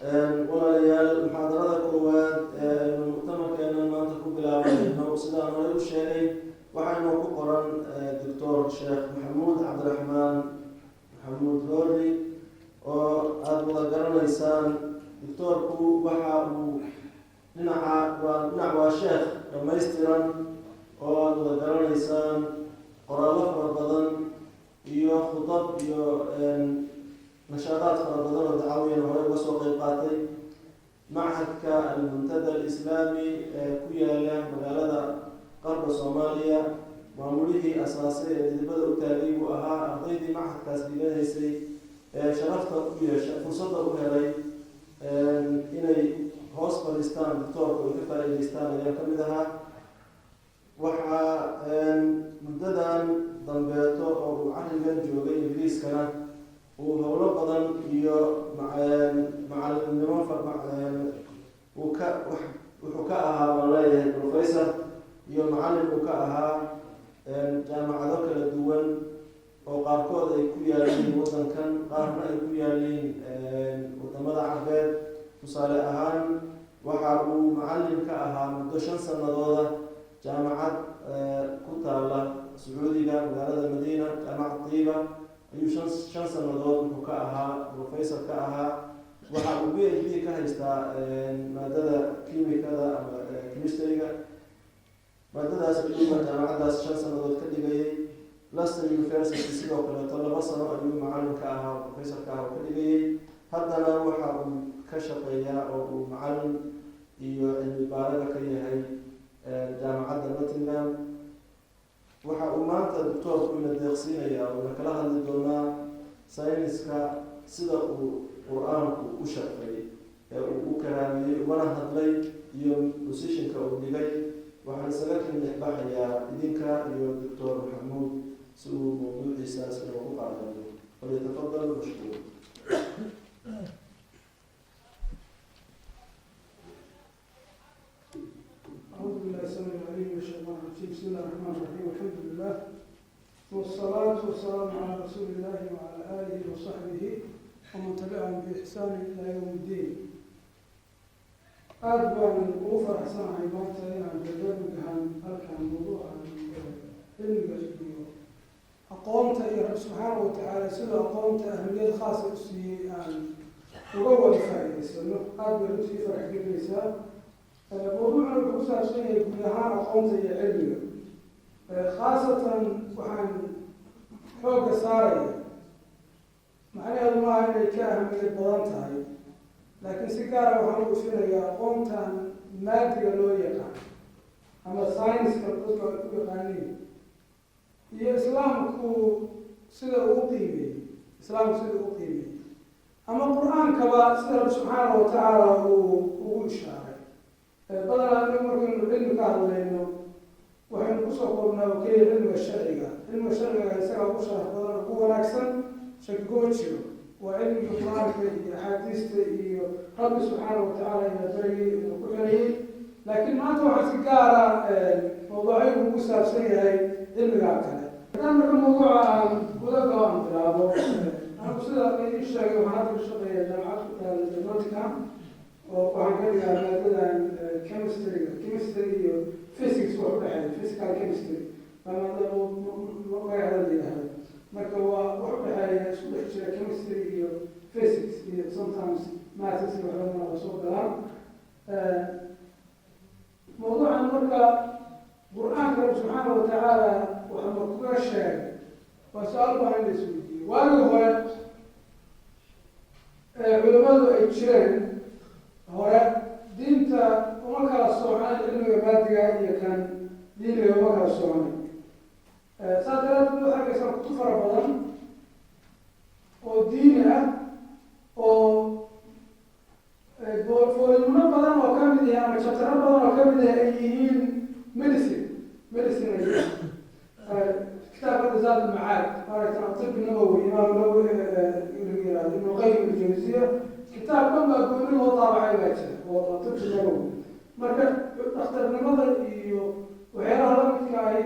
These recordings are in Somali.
Walaalayaal, muxaadarada koowaad ee aynu muctamarkeena maanta ku bilaabanayno, sidaan horey u sheegay, waxaynu ku qoran Doctor Sheekh Maxamuud Cabdiraxmaan Maxamuud Roori, oo aada wada garanaysaan. Doctoorku waxa uu dhinaca waa dhinac waa sheekh dhammaystiran oo aada wada garanaysaan, qoraallo fara badan iyo khudab iyo nashaadaad fara badan oo dacawiyana horey uga soo qeyb qaatay. Machadka Almuntada Alislaami ee ku yaala magaalada Qarba, Soomaaliya, maamulihii asaasay ee didibada u taagay buu ahaa. Ardaydii machadkaas dhiganaysay ee sharafta u yeesha, fursadda u helay inay hoos fadhiistaan doctoorka ay ka faa'iidaystaan ayaa ka mid ahaa. Waxaa muddadan dambeeto oo uu carrigan joogay Ingiriiskana uu howlo badan iyo macalinimo uu ka wuxuu ka ahaa, waan leeyahay, professor iyo macallin uu ka ahaa jaamacado kala duwan oo qaarkood ay ku yaaliin waddankan, qaarna ay ku yaaliin wadamada Carbeed. Tusaale ahaan, waxa uu macallin ka ahaa muddo 5 sanadooda jaamacad ku taala Sacuudiga, magaalada Madiina, Jaamacad Tiiba ayuu 5 sanadood wuxuu ka ahaa professor ka ahaa. Waxa uu PhD ka haystaa maadada kimikada ama chemistryga. Maadadaas ayuu jaamacaddaas 5 sanadood ka dhigayay. Leicester University sidoo kaleeto 2 sano ayuu macallin ka ahaa, professor ka ah oo ka dhigayay. Haddana waxa uu ka shaqeeyaa oo uu macallin iyo cilmi baaraga ka yahay Jaamacadda Nottingham. Waxa uu maanta doctoorku ina deeqsiinayaa oo na kala hadli doonaa sayniska sida uu Qur-aanku u sharfay ee uu u karaamiyey ugana hadlay iyo positionka uu dhigay. Waxaan isaga kin dhexbaxayaa idinka iyo Doctor Maxamuud si uu mawduuciisaas inoogu qaadayo. فليتفضل مشكور. أعوذ بالله السميع العليم من الشيطان الرجيم. بسم الله الرحمن الرحيم. الحمد لله والصلاة والسلام على رسول الله وعلى آله وصحبه ومن تبعهم بإحسان إلى يوم الدين. Aad baan ugu faraxsanahay maanta inaan barnaamijkan halkan mawduucan cilmiga iyo aqoonta iyo Rabbi subxaana wa tacaala siduu aqoonta ahmiyad khaasa u siiyey aan uga wada faa'iidaysano. Aad bay runtii farax gelinaysaa. Mawduucan wuxuu ku saabsan yahay guud ahaan aqoonta iyo cilmiga. Khaasatan waxaan xoogga saaraya, macnaheedu maaha inay ka ahmiyad badan tahay, laakiin si gaara waxaan u ifinayaa aqoontan maadiga loo yaqaan ama sayniska dadka ay u yaqaaniin iyo Islaamku sida uu qiimeeyey, Islaamku sida uu qiimeeyey ama Qur-aankaba sida Rabbi subxaana wa tacaala uu ugu ishaaray. Badanaa anagu markaynu cilmi ka hadlayno waxaynu kusoo koobnaa oo keliya cilmiga sharciga. Cilmiga sharciga isagaa ugu sharaf badan oo ku wanaagsan, shaki kuma jiro. Waa cilmigii Qur-aanka iyo axaadiista iyo Rabbi subxaana wa tacaala ina barayay, ina ku xerayey. Laakiin maanta waxaa si gaara mawduucaygu ugu saabsan yahay cilmigaa kale. Haddaan marka mawduuca aan guda galo, aan bilaabo, anigu sida idin sheegay waxaan hadda ka shaqeeya jaamacad ku taala Nottingham oo waxaan ka dhigaa maadadan chemistryga, chemistry iyo physics wax udhexeeya, physical chemistry baa maadada magaceeda la yidhaahdo. Marka waa wax udhexeeya, isku dhex jira chemistry iyo physics iyo sometimes maths iyo waxbana waa soo galaan mawduucan. Marka Qur-aanka Rabbi subxaana wa tacaala waxaa kaga sheegay waa su-aal baahan in la isweydiiyey. Waagii hore culimadu ay jireen hore, diinta uma kala soocnayn cilmiga maadiga iyo kan diiniga, uma kala soocnayn. Saas daraadeed waxaa arkaysaa kutub fara badan oo diini ah oo volume badan oo kamid yahay ama chaptero badan oo kamid yahay ay yihiin medicine, medicine ay yihiin. Kitaabka Zaad Ulmacaad, maaragta طب nabawi, Imaam Nawawi yirahdo, Ibnu Qayim Aljawziya, kitaab dhan baa gooni loo daabacay baa jira oo طب nabawi. Marka dhakhtarnimada iyo waxyaalaha lamidka ahi,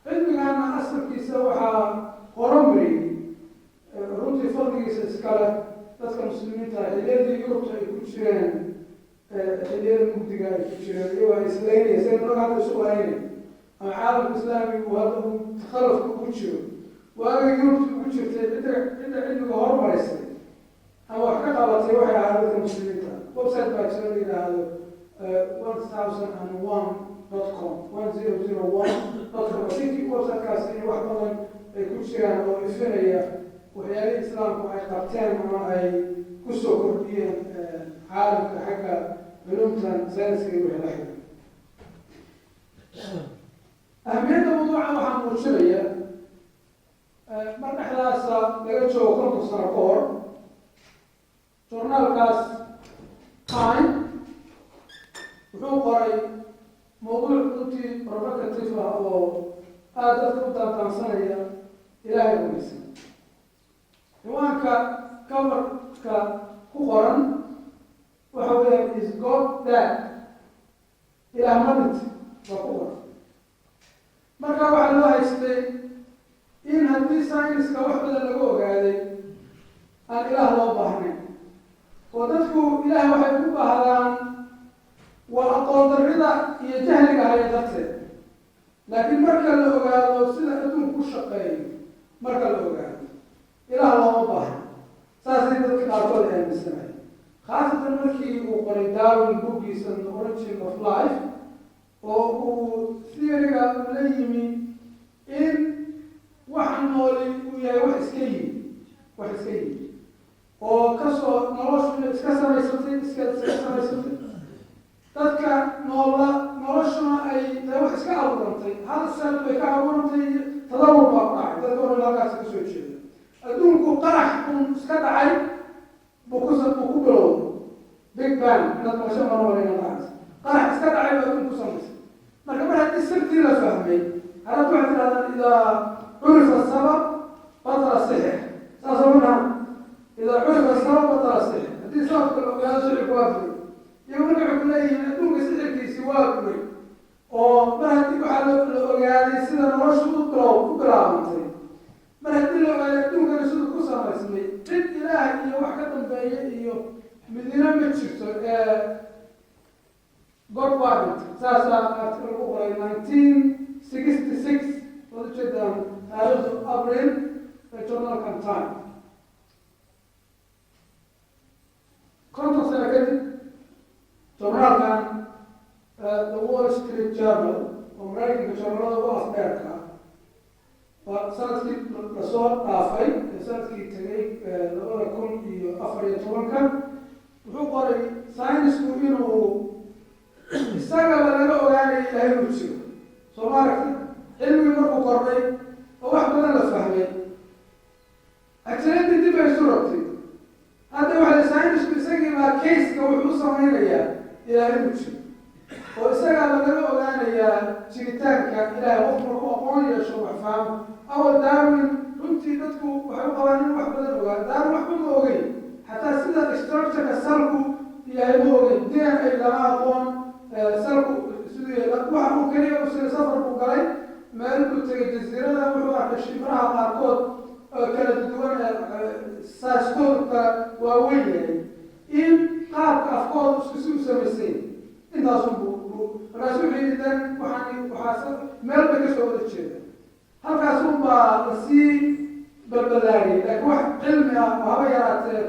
cilmigana asalkiisa waxaa horumariyey, runtii fadligiisa iskale, Dadka Muslimiinta xilliyadii Yurubta ay ku jireen, xilliyada mugdiga ay ku jireen, iyagoo ay islaynaya sida naga hadda isu laynay ama caalamka Islaamigu hadda uu takhalufka ugu jiro, waaga Yurubta ugu jirtay, cidda cilmiga hormarisay ama wax ka qabatay waxay ahaa dadka Muslimiinta. Website baa jira la yidhaahdo 1001.com, 1001.com. I think websitekaasi in wax badan ay ku jiraan oo ifinaya waxyaalihii Islaamku ay qabteen ama ay kusoo kordhiyeen caalamka xagga culumtan sayniska iyo wixii la xidhiidha. Ahmiyadda mawduuca waxaa muujinaya mar dhexdaasa laga joogo 50 sano ka hor, journaalkaas Time wuxuu qoray mawduuc runtii provocative ah oo aada dadka u daandaansanaya Ilaahay rumaysan. Ciwaanka coverka ku qoran waxa weeyaan "Is God Dead?" Ilaah ma dhintay waa ku qoran. Marka waxaa loo haystay in haddii sayniska wax badan laga ogaaday aan Ilaah loo baahnayn, oo dadku Ilaah waxay ku baahdaan waa aqoon darrida iyo jahliga haya darteed. Laakiin marka la ogaado sida adduunku u shaqeeyo, marka la ogaado, Ilaah looma baahna. Saasay dadka qaarkood aaminsanay, khaasatan markii uu qoray Darwin bookgiisa The Origin of Life, oo uu theoryga uu la yimi in waxa nooli uu yahay wax iska yimi oo kasoo noloshu iska samaysatay, iska samaysatay, dadka noola noloshuna ay tahay wax iska abuurantay, hal cell bay ka abuurantay, tadawur baa ku dhacay, dadka o dhan halkaas ka soo jeeda. Adduunku qarax un iska dhacay buu ku bilowday, Big Bang inaad maqasho mana walayna dhacaysa, qarax iska dhacay baa adduunku samaysay. Marka mar haddii sirtii la fahmay, hadaad waxay tidhahdaan "إذا عرف السبب بطل السحر", saasoo ma dhahan? "إذا عرف السبب بطل السحر", haddii sababka la ogaado sixirku waa furay. Iyagu marka waxay ku leeyihiin adduunka sixirkiisi waa furay, oo mar haddii waxaa la ogaaday sida noloshu u bilaabantay, mar haddii la ogaaday adduunkana siduu ku samaysmay, cid Ilaah iyo wax ka dambeeya iyo midina ma jirto ee God waa dhintay. Saasaa article ku qoray 1966, waad ujeedaan taariikhdu, April, ee journalkan Time. 50 sano kadib, journaalkan The Wall Street Journal oo Maraykanka journalada ugu afdheerka ah, waa sanadkii lasoo dhaafay ee sanadkii tegay 2014-ka, wuxuu qoray saynisku inuu isagaba laga ogaanayo Ilahay inuu jiro. Soo ma aragti? Cilmigii markuu kordhay oo wax badan la fahmay, ajaladii dib ay isu rogtay. Hadda waxa saynisku isagii baa caseka wuxuu u samaynayaa Ilahay inuu jiro, oo isagaaba laga ogaanayaa jiritaanka Ilahay. Qofku markuu aqoon yeesho, wax fahmo. Awal Darwin runtii dadku waxay u qabaan in wax badan ogaa. Darwin waxba ma ogeyn, xataa sida structureka cellku yahay ma ogeyn, DNA lama aqoon, cellku siduu yahay. Waxa uu keliya u sida safar buu galay, meel buu tegay jasiirada, wuxuu arkay shimbiraha qaarkood oo kala duwan, sizekoodu kala waaweyn yahay, in qaabka afkooda isku si u samaysay. Intaasun buu markaasu wuxuu yidhi dan waxaan waxaa meel bay kasoo wada jeeda. Halkaas un baa lasii balbalaariyay, laakiin wax cilmi ah oo haba yaraatee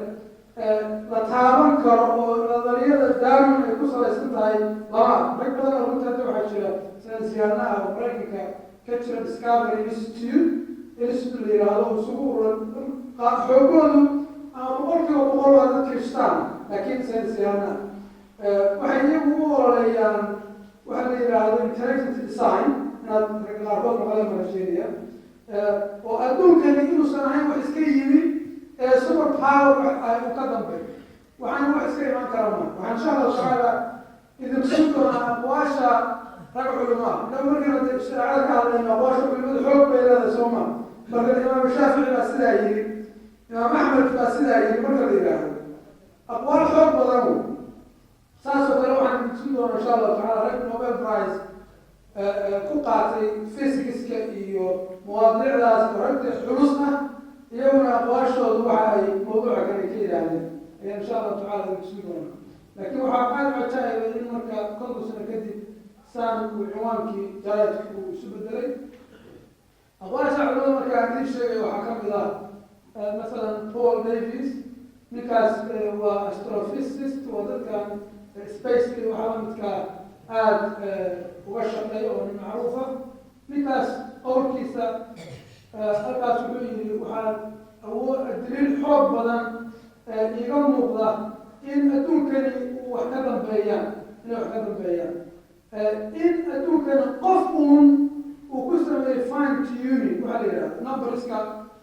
la taaban karo oo nadariyada Darwin ay ku salaysan tahay lama arko. Rag badan oo runtii hadda waxaa jira saynisyahana ah oo Maraykanka ka jira, Discovery Institute la yidhaahdo, isugu uran xoogoodu ama 100% waa dad Kiristaan, laakiin saynisyahana waxay iyagu u ololeeyaan waxa la yidhaahdo intelligent design, inaad rag qaarkood maqleen baan sheegaya, oo adduunkani inuusan ahayn wax iska yimi ee super power ay uu ka dambeeyo. Waxaana wax iska imaan kara ma. Waxaan insha Allahu tacaala idin tusin doonaa aqwaasha rag culamaa. Inagu markiina de shareecada ka hadlayno, aqwaasha culimadu xoog bay leedahay, soo ma? Marka Imaam Shaafici baa sidaa yiri, Imaam Axmed baa sidaa yiri, marka la yidhaahdo aqwaal xoog badan wey. Saas oo kale waxaan idin tusin doonaa insha Allahu tacala rag Nobel Prize ku qaatay physicska iyo mawaadiicdaas oo ragta culus ah. Iyaguna aqwaashoodu waxa ay mawduuca kale ka yidhaahdeen ayaa insha Allahu tacala idin tusin doonaa. Laakiin waxaa aada cajaa'ibay in marka 50 sano kadib saan uu ciwaankii jaraa'idki uu isu bedelay. Aqwaasha culimada marka aan idiin sheegay waxaa ka mid ah, masalan, Paul Davies. Ninkaas waa astrophysicist, waa dadkan space iyo waxaa lamidkaa aada uga shaqeeya oo nin macruufa. Ninkaas qowlkiisa halkaas wuxuu yihi: "Waxaa awoo daliil xoog badan iiga muuqda in adduunkani uu wax ka dambeeyaan, inay wax ka dambeeyaan, in adduunkani qof uun uu ku sameeyey fine tuning." Waxaa la yidhahda numberska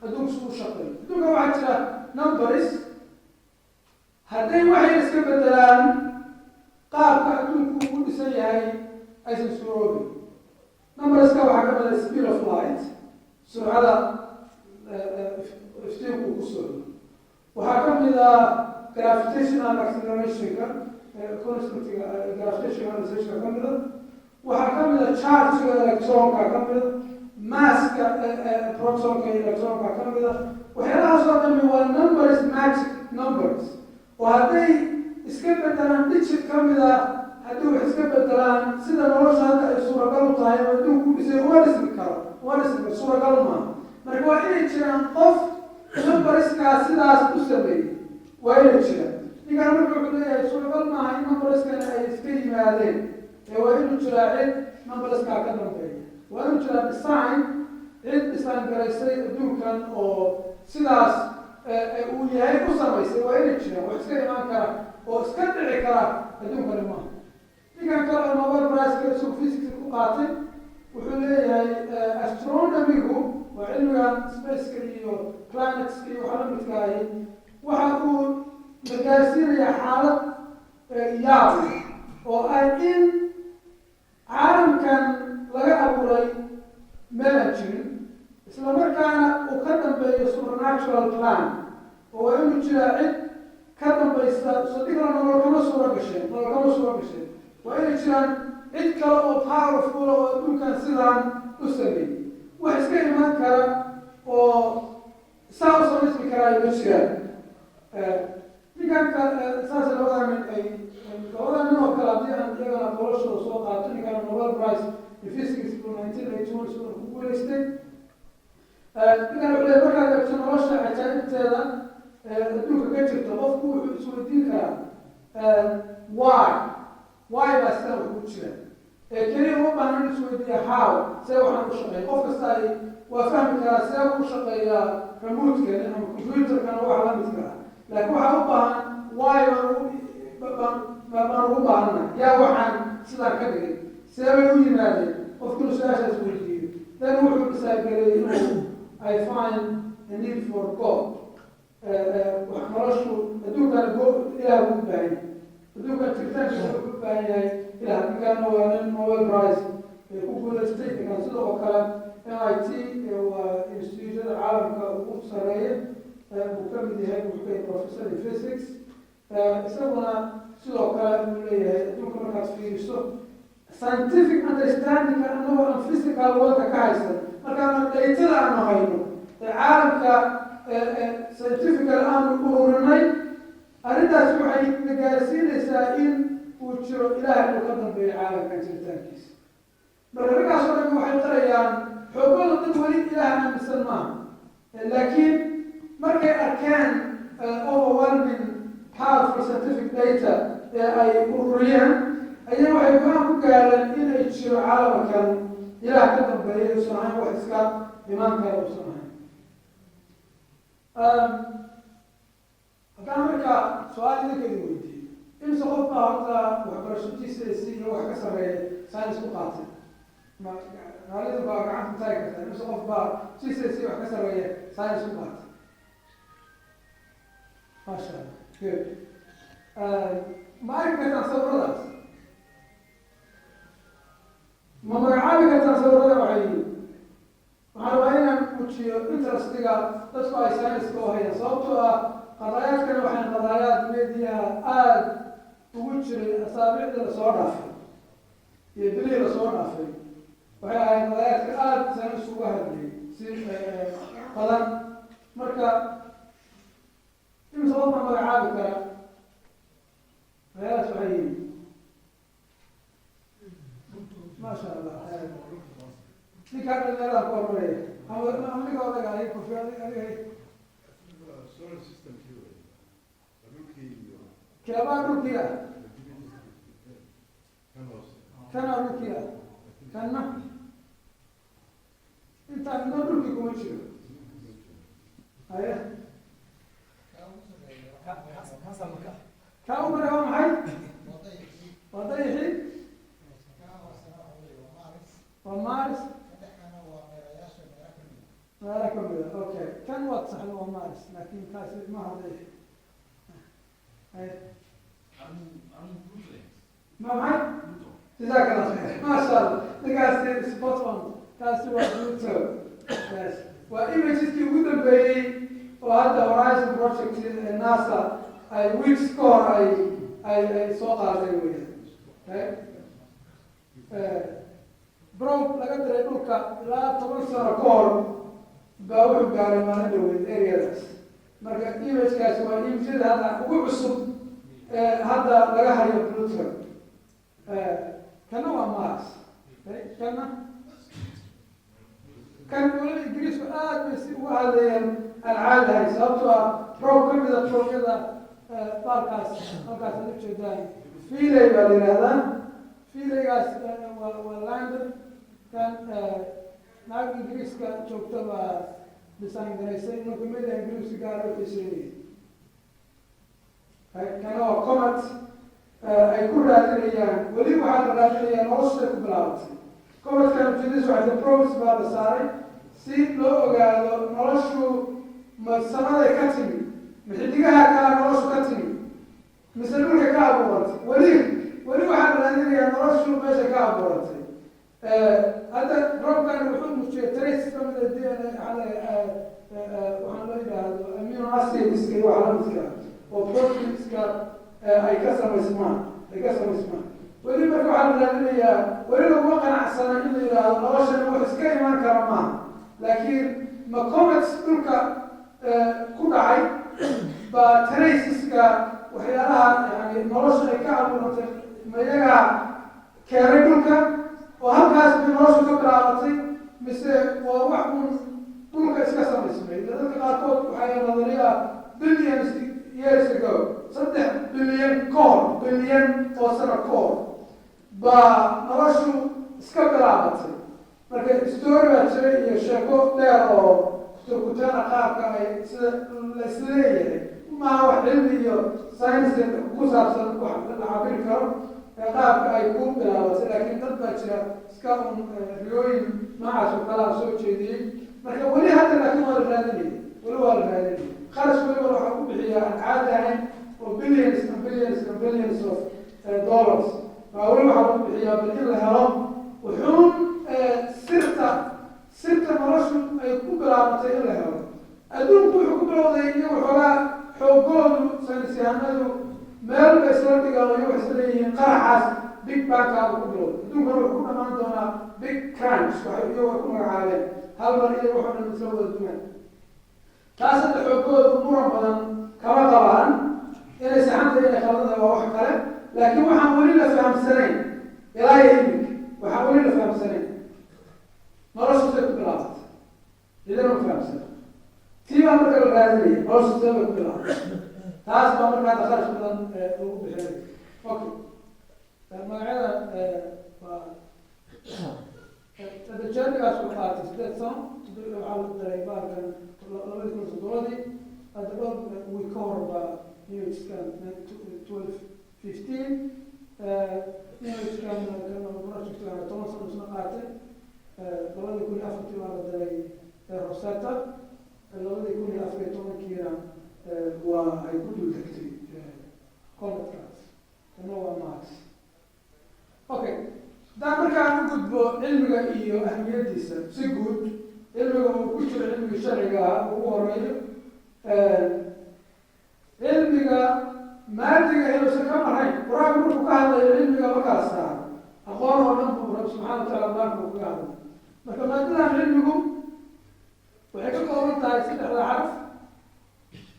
adduunka si u shaqeeyo. Adduunka waxaa jira numbers hadday waxay iska bedelaan, qaabka adduunku uu dhisan yahay aysan suuroobin. Numberska waxaa ka mid a speed of light, surcada iftiinku ku socdo. Waxaa ka mid a gravitational accelerationka, constantiga gravitational accelerationka ka mid a. Waxaa ka mid a chargega electronka ka mid a, masska protonka iyo electronka ka mid a. Waxyaalahaas oo dhami waa numbers, magic numbers, oo hadday iska bedelaan digit ka mid a, haddii wax iska bedelaan, sida nolosha hadda ay suuragal u tahay ama adduunku u dhisay uma dhismi karo, uma dhismi karo, suuragal maaha. Marka waa inay jiraan qof numberskaa sidaas u sameeyey, waa inay jiraan. Ninkaan marka wuxuu leeyahay suuragal maaha in numberskana ay iska yimaadeen, ee waa inuu jiraa cid numberskaa ka dambeeya, waa inuu jiraa design, cid design garaysay adduunkan oo sidaas uu yahay u samaysay, waa inay jiraan. Wax iska imaan kara oo iska dhici kara adduunkani maaha. Ninkan kale oo Nobel Prize-ka isagu physics ku qaatay wuxuu leeyahay astronomigu waa cilmigan spaceka iyo planetska iyo waxa la midka ahi, waxa uu la gaarsiinayaa xaalad yaab oo ah in caalamkan laga abuuray meel aan jirin, isla markaana uu ka dambeeyo supernatural plan, oo waa inuu jiraa cid ka dambaysa. Sadigla nolol kama suura gasheen, nolol kama suura gasheen. Waa inay jiraan cid kale oo powerful oo adduunkan sidaan u sameeyey. Wax iska imaan kara oo saa u samaysmi karaa ma jiraan. Ninkan saas labadaa nin ay labadaa nin oo kale, haddii aan iyagana noloshooda soo qaato, ninkan Nobel Prize in physics buu 1981 isaguna ku guuleystay. Ninkan wuxuu leeyahay, markaad eegto nolosha cajaa'ibteeda adduunka ka jirta, qofku wuxuu isweydiin karaa why baa sidan wax ugu jira. Ee keliya uma baahna in isweydiiya how, see waxaan u shaqeeya. Qof kasta ay waa fahmi karaa see u shaqeeyaa remote-kan ama computerkan waxa la midka ah, laakiin waxaa u baahan why baan ugu baahana, yaa waxaan sidaan ka dhigay, see bay u yimaadeen? Qofku inuu su-aashaas weydiiyo. Then wuxuu decide-gareeyey inuu "I find a need for God." Noloshu adduunkan Ilaah buu u baahan yahay, adduunkan jiritaankiisa wuxuu u baahan yahay Ilaah. Ninkaana waa nin Nobel Prize ee ku guuleystay. Ninkan sidoo kale MIT, waa institutionada caalamka ugu sareeya buu ka mid yahay, wuxuu ka yahay professor in physics. Isaguna sidoo kale uu leeyahay, adduunka markaad fiiriso, scientific understanding anagoo aan physical worldka ka haysan, markaanu datada aanu hayno ee caalamka scientifical aanu ururinay, arrintaas waxay na gaarsiinaysaa in uu jiro Ilaah inuu ka dambeeyo caalamkan jiritaankiisa. Marka raggaas oo dhan waxay qarayaan xoogooda dad weli Ilaah aaminsan maaha, laakiin markay arkeen overwhelming powerful scientific data ee ay ururiyeen, ayaa waxay go-aan ku gaareen inay jiro caalamkan Ilaah ka dambeeya, uusan ahayn wax iska imaan kara uusan ahayn. Haddaan marka su-aal idinka idin weydiiyo, imse qof baa horta waxbarasho GCSE iyo wax ka sarreeya science ku qaatay? Ma raallidu baa gacanta taagi kartaa? Imse qof baa GCSE wax ka sarreeya science ku qaatay? Maasha Allah, good. Ma arki kartaan sawiradaas? Ma magacaabi kartaan sawirada waxay yihiin? Waxaan rabaa inaan muujiyo interestiga dadku ay science-ka u hayaan, sababtoo ah qadaayaadkani waxay qadaayaad mediaha aada ugu jiray asaabicdii lasoo dhaafay iyo bilihii lasoo dhaafay. Waxay ahayd qadaayaadka aada science uga hadlayay si badan. Marka imise qof baa magacaabi kara waxyaalahaas waxay yihiin? Maasha Allah, ninkaa dhalinyarada ku hormaraya ama ninka odaga ay kofi adiga. Solar systemkii wey, dhulkii iyo Keebaa dhulkii ah? Kan hoose. Kanaa dhulkii ah, kanna intaa midna dhulkii kuma jiro. Haye, kaa u kale waa maxay? Waa dayixi, waa Mars, meelo kamida. Okay, kan waad saxda, waa Mars, laakin kaasi maha dayixi. Haye, ma maxay? Jazaak Allah khayr, maasha Allah, ninkaasi spot on. Kaasi waa Pluto. Yes, waa imageski ugu dambeeyey oo hadda Horizon project ee NASA ay weeks ka hor ay soo qaaday weyaan. Okay, probe laga diray dhulka ilaa 10 sano ka hor baa wuxuu gaaray maalin dhaweyd areadaas. Marka imagekaasi waa imageyada hadda ugu cusub ee hadda laga hayo Pluto. Kana waa Mars. Okay, kana kan weliba Ingiriisku aad bay si uga hadlayeen aan caadahay, sababtoo ah probe ka mida probeyada baalkaas halkaas aad ujeedaan, Philae baa la yihahdaa. Philaegaas waa lander. Kan naag Ingiriiska joogta baa design garaysay. Marka mida Ingiriiska gaara u xiiseynayay. Kana waa comet ay ku raadinayaan. Weli waxaa la raadinayaa noloshay ku bilaabatay. Cometkan ujeedadiisu waxay tahay probes baa la saaray si loo ogaado noloshu ma samaday ka timi, ma xidigaha kalaa noloshu ka timi, mise dhulka ka abuurantay. Weli waxaa la raadinayaa noloshu meesha ka abuurantay. Hadda probekan wuxuu muujiyay trace kamida DNA, waxaan loo yidhaahdo amino acidska iyo waxa lamidka oo proteinska ay ka samaysmaan. Weli marka waxaa la raadinayaa, weli laguma qanacsana in la yidhaahdo noloshani wax iska imaan kara maaha, laakiin ma comets dhulka ku dhacay baa traceska waxyaalaha yani nolosha ay ka abuurantay, ma iyagaa keenay dhulka oo halkaas bay noloshu ka bilaabatay, mise waa wax uun dhulka iska samaysmay? Dadka qaarkood waxay nadariya billions years ago, 3 bilyan ka hor, bilyan oo sano ka hor baa noloshu iska bilaabatay. Marka story baa jiray iyo sheeko dheer oo kuturkutaana qaabka ay sida laisleeyahay maaha wax cilmi iyo science ku saabsan wax la cabiri karo ee qaabka ay ku bilaabatay, laakiin dad baa jira iska un riyooyin noocaas oo kale aan soo jeediyey. Marka weli hadda laakiin waa la raadinaya, weli waa la raadinaya. Kharash weliba waxaa ku bixiyaa aan caadi ahayn oo billions and billions and billions of dollars baa weli waxaa lagu bixiyaa bal in la helo wuxuun sirta noloshu ay ku bilaabatay in la helo. Adduunku wuxuu ku bilowday iyagu xoogaa xoogoodu saynisyahanadu meel bay isla dhigaan oo iyagu isla leeyihiin qaraxaas Big Bangka uu ku bilowday. Adduunkana wuxuu ku dhamaan doonaa Big Crunch, waxay iyagu ay ku magacaabeen hal mar iyagu waxoo dhan isla wada dumaan. Taas hadda xoogoodu muran badan kama qabaan. Inay saxanta, inay khaldada waa wax kale, laakiin waxaan weli la fahamsanayn ilaa iyo iminka, waxaan weli la fahamsanayn noloshu say ku bilaabatay. Cidina ma fahamsana. Tii baa marka la raadinaya, noloshu see bay ku bilaabatay. Taas baa marka hadda kharash badan lagu bixinaya. Okay, magacyada waa hadda journeygaas wuxuu qaatay 8 sano. Waxaa la diray baalkan 2007-dii. Hadda dhowr week ka hor baa imageskan 12:15, imagekan kan projectkan 10 sano isna qaatay. 2004-tii baa la diray Rosetta, 2014-kiina waa ay ku dul degtay cometkaas. Kana waa Mars. Okay, haddaan markaan u gudbo cilmiga iyo ahmiyadiisa si guud, cilmiga uu ku jiro cilmiga sharciga ah ugu horeeyo, cilmiga maadiga inuusan ka marayn. Qur-aanku markuu ka hadlayo cilmiga ma kala saaro, aqoon oo dhan buu Rabbi subxana wa taala qur-aanka uu kaga hadlay. Marka maadadan cilmigu waxay ka kooban tahay saddexda xaraf.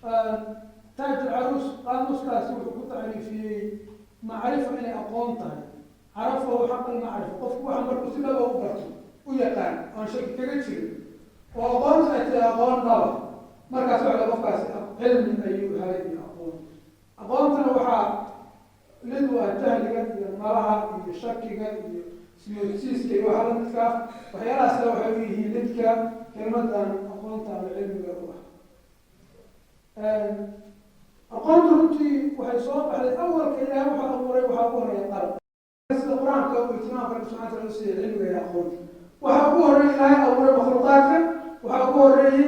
Taaj Alcaruus qaamuuskaasi wuxuu ku tacriifiyey macrifa inay aqoon tahay. Carafahu xaqa almacrifa, qofku waxa markuu si dhaba u barto, u yaqaan, oon shaki kaga jirin, oo aqoonta ay tahay aqoon dhaba, markaas waxa qofkaasi cilmi ayuu helay iyo aqoon. Aqoontana waxaa lid u ah jahliga iyo malaha iyo shakiga iyo ismoodsiiska iyo waxa lamidkaa. Waxyaalahaasna waxay u yihiin lidka kelmadan aqoonta ama cilmiga u ah. Aqoontu runtii waxay soo baxday awalka Ilaahay waxaa abuuray, waxaa ugu horeeya qalab. Sida Qur-aanka uu ihtimaamka Rabbi subxana tala u siiyay cilmiga iyo aqoonta, waxaa ugu horreeyay Ilaahay abuuray makhluuqaadka, waxaa ugu horreeyey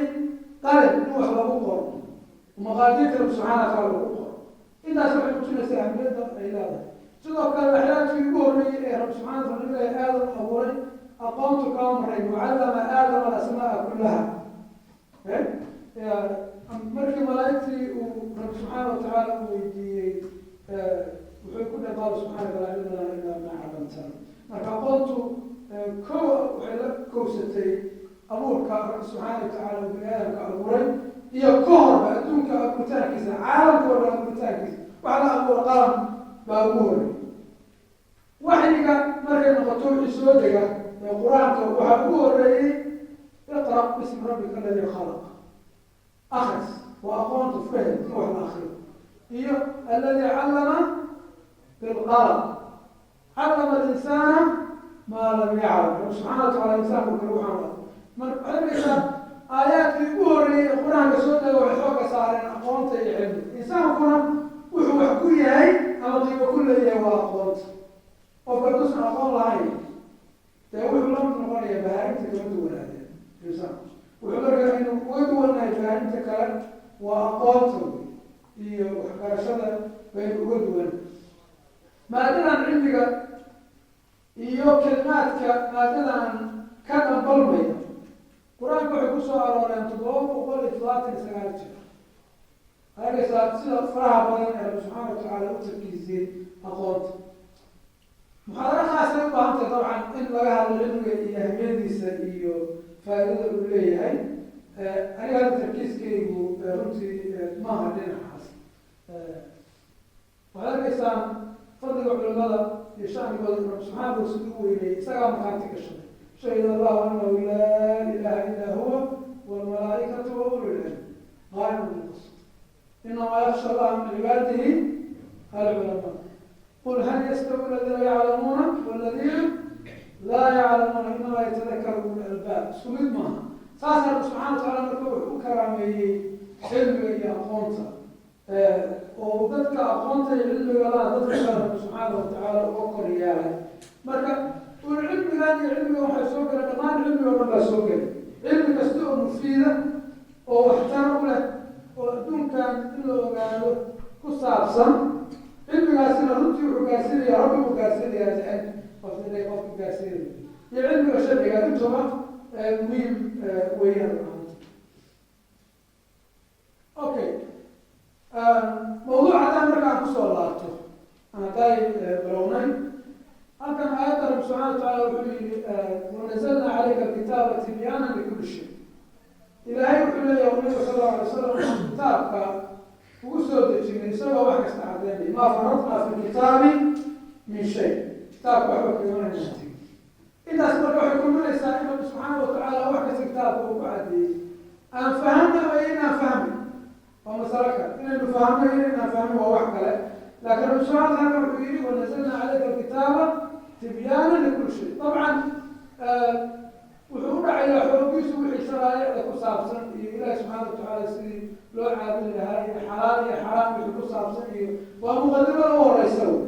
qalin in wax lagu qoro, maqaadiirta Rabbi subxana wataala lagu qoro. Intaas waxay muujinaysaa ahmiyadda ay leedahay. Sidoo kale waxyaabkii ugu horreeyey ee Rabbi subxana wataala Nabilahi Aadam abuuray, aqoontu kama maray. Wacallama Aadama alasmaa kullaha. Markii malaaigtii uu Rabbi subxaana watacaala u weydiiyey, wuxuu ku dhahay: qaalu subxaanaka laa cilma lana ilaa maa callamtana. Marka aqoontu ko waxay la kowsatay abuurka Rabbi subxaana watacaala uu bini aadamka abuuray iyo ka horba adduunka abuuritaankiisa, caalamka oo dhan abuuritaankiisa, waxa la abuura qalam baa ugu horey. Waxyiga markay noqoto, wixii soo dega ee Qur-aanka, waxaa ugu horeeyey iqra bismi rabbika alladii khalaq, akris, waa aqoonta fahim in wax la akriyo, iyo alladii callama bilqalam, callama alinsaana maa lam yaclam. Rabbi subxana wa tacala insaanku kale waxaan marka waxaad arkaysaa aayaadkii ugu horreeyey ee Qur-aanka soo dega waxay xooga saareen aqoonta iyo cilmiga. Insaankuna wuxuu wax ku yahay ama qiimo ku leeyahay waa aqoonta. Qofka hadduusan aqoon lahayn, dee wuxuu la mid noqonaya bahaaimta, kama duwanaadeen. Insaanku wuxuu markaa inuu uga duwanahay bahaaimta kale waa aqoonta iyo waxbarashada baynu uga duwan. Maadadan cilmiga iyo kelimaadka maadadan ka dhambalmaya Qur-aanka waxay kusoo arooreen 779 jir. Arkaysaa sida faraha badan ee Rabbi subxaana watacaala u tarkiisiyey aqoonta. Muxaadaro khaasay u baahan tahay dabcan in laga hadlo cilmiga iyo ahmiyadiisa iyo faa'iidada uu leeyahay. Aniga hadda tarkiiskaygu runtii maaha dhinacaas. Waxaad arkaysaan fadliga culimada iyo shacnigooda, Rabbi subxaanahu siduu u weynayay, isagaa markhaanti gashaday: shahida Allahu anahu laa ilaha illa huwa walmalaaikatu wa ulu lcilm qaaiman bilqist, inamaa yaksha Allaha min cibaadihi alculamaa, qul hal yastawi aladiina yaclamuuna waladiina laa yaclamuuna, inamaa yatadakaru ulu lalbaab. Isku mid maaha. Saas Rabbi subxana wa tacala marka wuxuu u karaameeyey cilmiga iyo aqoonta, oo dadka aqoonta iyo cilmiga laa dadka kale Rabbi subxaana watacaala uga kor yeelay. Marka ul cilmigan iyo cilmigan waxay soo galeen dhammaan cilmiga o dhan baa soo gelay. Cilmi kasta oo mufiida oo waxtar u leh oo adduunkan in la ogaado ku saabsan, cilmigaasina runtii wuxuu gaarsiinaya, Rabbi buu gaarsiinayaa the end of the day qofka gaarsiinaya, iyo cilmiga sharciga intaba muhiim weeyaan maanta. Okay, mawduuc haddaan markaan kusoo laabto aan hadday bilownay halkan, aayadda Rabbi subxana wa tacaala wuxuu yihi: wanazalna calayka alkitaaba tibyaanan likulli shay. Ilaahay wuxuu leeyahay nabiga sal allahu alay wasalam waxaan kitaabka ugu soo dejinay isagoo wax kasta caddeynaya. Maa faradnaa fi lkitaabi min shay, kitaabka waxba kagama tegin. Intaas marka waxay kulminaysaa in Rabbi subxaana wa tacaala wax kasta kitaabka uu ku caddeeyey. Aan fahamna ama inaan fahmi waa masalo kale, inaynu fahmno iyo inaan fahmin waa wax kale, laakiin Rabbi subxana wa taala wuxuu yihi: wanazalna calayka alkitaaba tibyaana likulli shay. Dabcan wuxuu u dhacayaa xoogiisu wixii sharaa'icda ku saabsan iyo Ilaahi subxaana watacaala sidii loo caabudi lahaa iyo xalaal iyo xaraam wixii ku saabsan, iyo waa muqadimada u horeysa wey.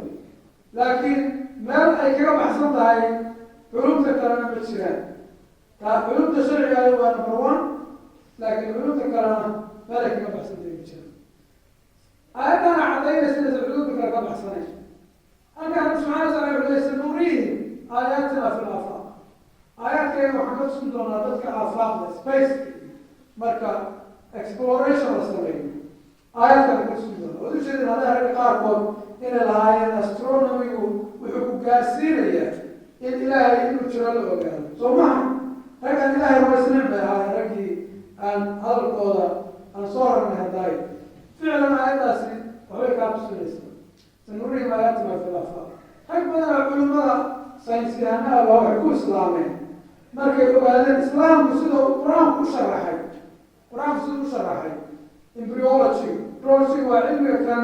Laakiin meel ay kaga baxsan tahay culumta kalena ma jiraan. Taa culumta sharciga waa number one, laakiin culumta kalena meel ay kaga baxsan tahay ma jiraan. Aayadana cadaynaysa inaysan culumta kale ka baxsanayn. Halkan Rabbi subxana wa tacala wuxuu leey: sanuriihim aayaatina fi laafaaq. Aayaadkayga waxaan ka tusin doonaa dadka aafaaqda, space, marka exploration la sameeyo aayaadkaan ka tusin doonaa. Waad ujeedin hadaa ragga qaarkood inay lahaayeen astronomigu wuxuu ku gaarsiinayaa in Ilaahay inuu jiro la ogaado. Soo maha? Raggaan Ilaahay rumaysnayn bay ahaayeen raggii aan hadalkooda aan soo ragnay hadaayo. Sanurihim aayaatina fi lafaaq. Rag badan oo culimada saynisyahanada baa waxay ku islaameen markay ogaadeen islaamku sida uu Qur-aanku u sharaxay, Qur-aanku sida u sharaxay embryology. Embryology waa cilmiga kan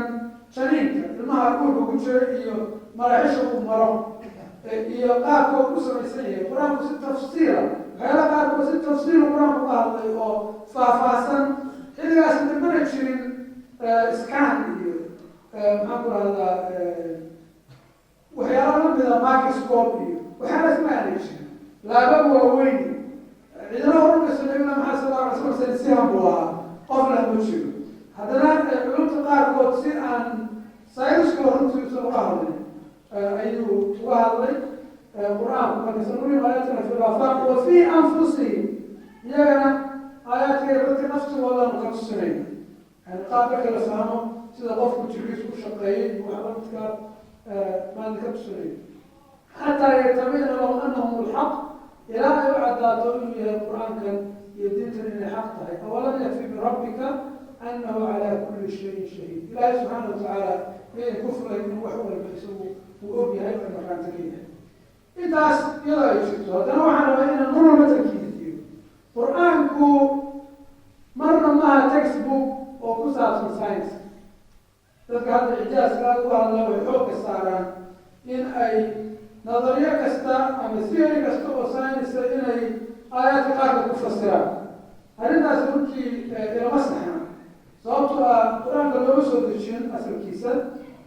janiinka, ilmaha uurka ku jira iyo maraaxisha uu maro iyo qaabka uu ku samaysan yahay. Qur-aanku si tafsiila, waxyaala qaarkood si tafsiila Qur-aanku ka hadlay oo faahfaahsan. Xilligaas damana jirin scan iyo, maxaan ku rahdaa, waxyaala lamida microscope iyo waxyaalaas ma aanay jirin, laabab waaweyn ciidana horumayso. Nabina Maxamed sal alla alay slam saynisyahan buu ahaa, qof lah ma jiro. Haddana culumta qaarkood si aan sayniska runtii usan uga hadlin ayuu uga hadlay Qur-aanku. Marka sanurihim aayaatina fi lafaaq wa fi anfusihim, iyagana aayaadkeeda dadka naftigoodanu ka tusinayna, yani qaabka kala fahmo sida qofku jirkiisu u shaqeeyay iyo wax lamidka maan ka tusinayo, xataa yatabayana lahum annahu alxaq, ilaa ay u caddaato inuu yahay Qur-aankan iyo diintan inay xaq tahay. Awalam yakfi birabbika annahu calaa kulli shayin shahiid? Ilaahay subxaana watacaala miyan ku fulay inuu wax walba isagu uu og yahay oo markaanta ka yahay? Intaas iyadoo ay jirto, haddana waxaan rabaa inaan mar walba tarkiisiyo: Qur-aanku marna maaha textbook oo ku saabsan science. Dadka hadda icjaaska aada uga hadla waxay xoogka saaraan in ay nadariyo kasta ama theory kasta oo science inay aayaadka qaarka ku fasiraan. Arrintaas runtii ilama saxna, sababtoo ah Qur-aanka looma soo dejin asalkiisa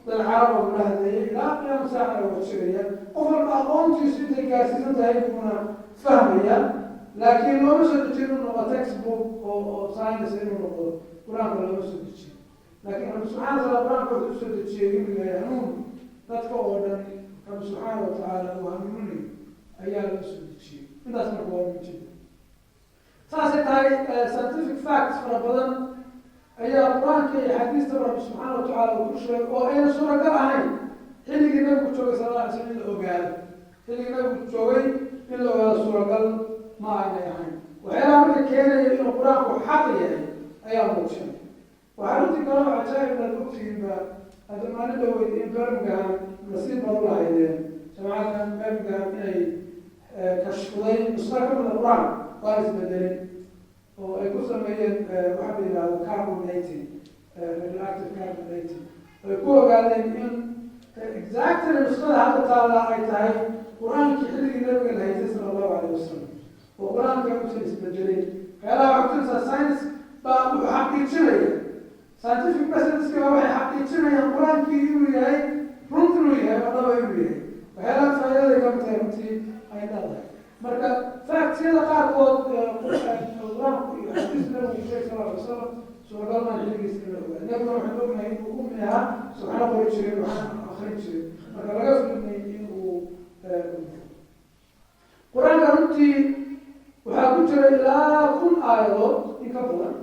dad Caraba ula hadlayay. Ilaa qiyaama saacana waa jiraya, qof walba aqoontiisu intay gaarsiisan tahay buuna fahmaya, laakiin looma soo dejin inuu noqo textbook oo science inuu noqdo Qur-aanka looma soo dejin. Laakiin Rabbi subxana wataala Qur-aanka wuxuu usoo dejiyey inuu yahay hanuun dadka oo dhan Rabbi subxaana watacaala uu hanuuninayo ayaa loo soo dejiyey. Intaas marka waa ujeeda. Saasay tahay, scientific facts fara badan ayaa Qur-aanka iyo axaadiista Rabbi subxaana watacaala uu ku sheegay oo ayna suuragal ahayn xilligii Nabigu joogay sal alla alay slam in la ogaado. Xilligii Nabigu joogay in la ogaado suuragal ma aynay ahayn. Waxyaalaha marka keenaya inuu Qur-aanku xaq yahay ayaa muujinay. Waxaa runtii kaloo cajaa'ib aad ogtihiinba, hadda maalin dhaweyd in Birmingham nasiib baad u lahaydeen jamacaddan Birmingham inay kashfuday nusqo ka mida Qur-aanka oo aan isbedelin, oo ay ku sameeyeen waxa la yidhahdo carbon dating, radioactive carbon dating, ay ku ogaadeen in exactly nusqada hadda taalla ay tahay Qur-aankii xilligii Nabiga la haystay sala allahu alayh wasalam, oo Qur-aanka uusan isbedelin. Waxyaalaha waxay kutusinaysaa science baa wuxuu xaqiijinaya, scientific methodska baa waxay xaqiijinayaan Qur-aankii inuu yahay run, inuu yahay oo dhaba inuu yahay. Waxyaalaha faa'iidaday kamid tahay runtii ay leedahay. Marka factiyada qaarkood Qur-aanku iyo xadiis Nabigu ku sheegay sal alay wasalam suuragal maan xilligiisa in la ogaa. Nabiguna waxaan ognahay inuu ummi ahaa, waxna qori jirin, waxna akrin jirin. Marka laga filmay in uu Qur-aanka runtii waxaa ku jira ilaa 1000 aayadood in ka badan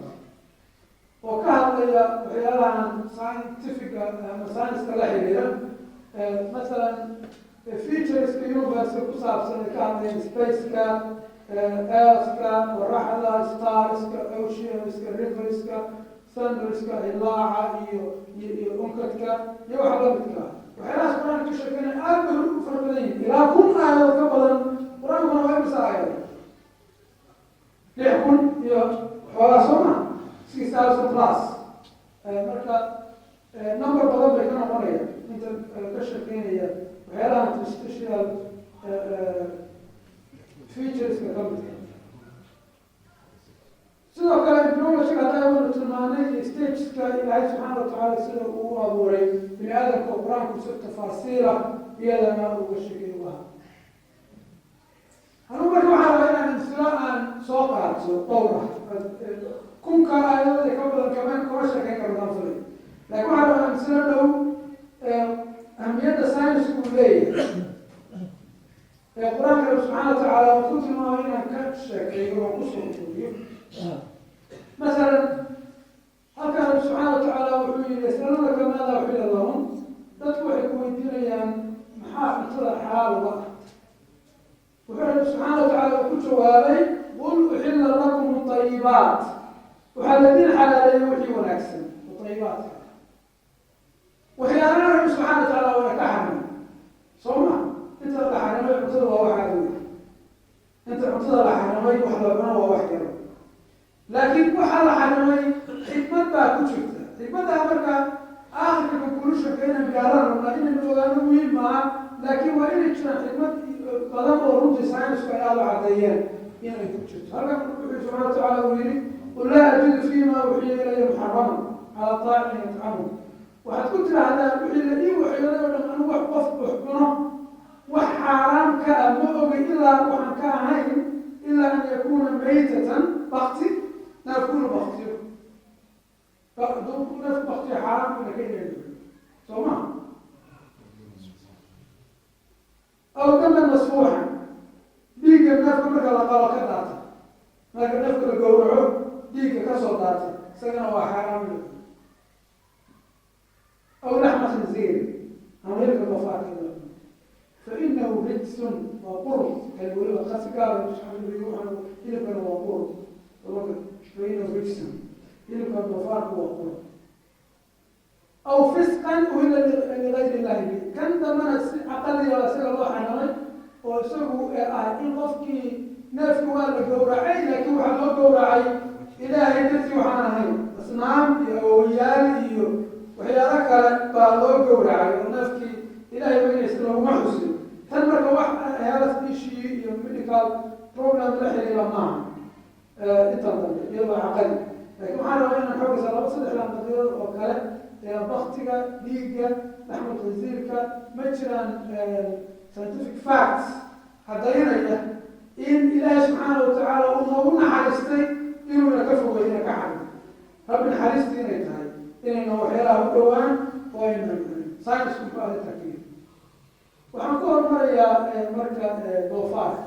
oo ka hadlaya waxyaalahan scientifica ama science-ka la xiriira, masalan featureska universe ku saabsan ay ka hadlayaan, spaceka, earthka, qoraxda, starska, oceanska, riverska, thunderska, ilaaca iyo unkadka iyo waxa lamidka ah. Waxyaalahaas Qur-aanka ka sheekeynaya aad bay u fara badan yihin, ilaa 1000 aayadood ka badan. Qur-aankuna waa imisa aayadood? 6000 iyo xoogaa, soo ma? 6000 plus. Marka number badan bay ka noqonaya inta ka sheekeynaya waxyaalaha celestial featureska ka midka. Sidoo kale embryology hadda waynu tilmaanay, iyo stageska Ilaahay subxaana watacaala sida uu u abuuray bini aadamka oo Qur-aanku si tafaasiila iyadana uga sheekay uga hadlay. Anugu marka waxaa rabaa inaan amsilo aan soo qaato dhowr ah. Kunka aayadooda ka badan kama sheekeyn karo daan filay, laakiin waxaa rabaa amsilo dhow ahmiyadda science uu leeyahay ee Qur-aanka Rabbi subxaana watacaala uu ku tilmaamay inaan ka sheekeeyo oo kusoo koobiyo. Masalan, halkan Rabbi subxaana watacaala wuxuu yihi: yasalunaka maada uxila lahum. Dadku waxay ku weydiinayaan maxaa cuntada xalaal uga ah. Wuxuu Rabbi subxaana watacaala uu ku jawaabay: qul uxila lakum ayibaat. Waxaa laydin xalaaleeyay wixii wanaagsan oo ayibaadka. Waxyaalana Rabbi subxana Wax la cuno waa wax yar, laakiin waxaa la xarimay xikmad baa ku jirta. Xikmaddaa marka aakhirka conclusionka inaan gaaraan rabnaa, inaynu ogaano muhiim maaha, laakiin waa inay jiraan xikmad badan oo runtii saynisku ay aada u caddeeyeen inay ku jirto. Halkan wuxuu subxana wa tacaala uu yihi: "قل لا أجد فيما أوحي إلي محرما على طاعم يطعمه." Waxaad ku tiraahdaa wixii la ii waxyooday oo dhan anigu wax qof wax cuno wax xaaraam ka ah ma ogay, ilaa waxaan ka ahayn إلا أن يكون ميتة, bakti, neefkuna baktiyo. Neef baktiyo xaaraam kuna ka inaynu, soo ma? أو دما مسفوحا, dhiigga neefka marka la qalo ka daata, marka neefka la gowraco dhiigga kasoo daata, isagana waa xaaraam. أو لحم خنزير, ama hilibka doofaarka in la cuno, فإنه رجس, waa qurun. Kan weliba khasi gaar hilibkana waa qurun. فإنه رجس, hilibka doofaarka waa qurun. أو فسقا أهل لغير الله به. Kan dambana si caqaliya isaga loo xarimay, oo isagu ah in qofkii neefki waa la gowracay, laakiin waxaa loo gowracay Ilaahay dartii waxaan ahayn, asnaam iyo awowayaal iyo waxyaalo kale baa loo gowracay, oo neefkii Ilahay magaciisa laguma xusin. Tan marka wax health issue iyo medical problem la xiriira maaha intan dambe, iyadoo caqali. Laakiin waxaan rabaa inaan xoogaysaa laba saddexdan qadiyadood oo kale ee baktiga, dhiigga, laxmul khinsiirka. Ma jiraan scientific facts caddaynaya in Ilaahay subxaana watacaala uu noogu naxariistay inuuna ka fogay, ina ka xarin, Rabbi naxariistii inay tahay inayna waxyaalaha u dhowaan oo aynan cunin? Science muxuu arrintaa ka yiri? Waxaan ku hormarayaa marka doofaarka.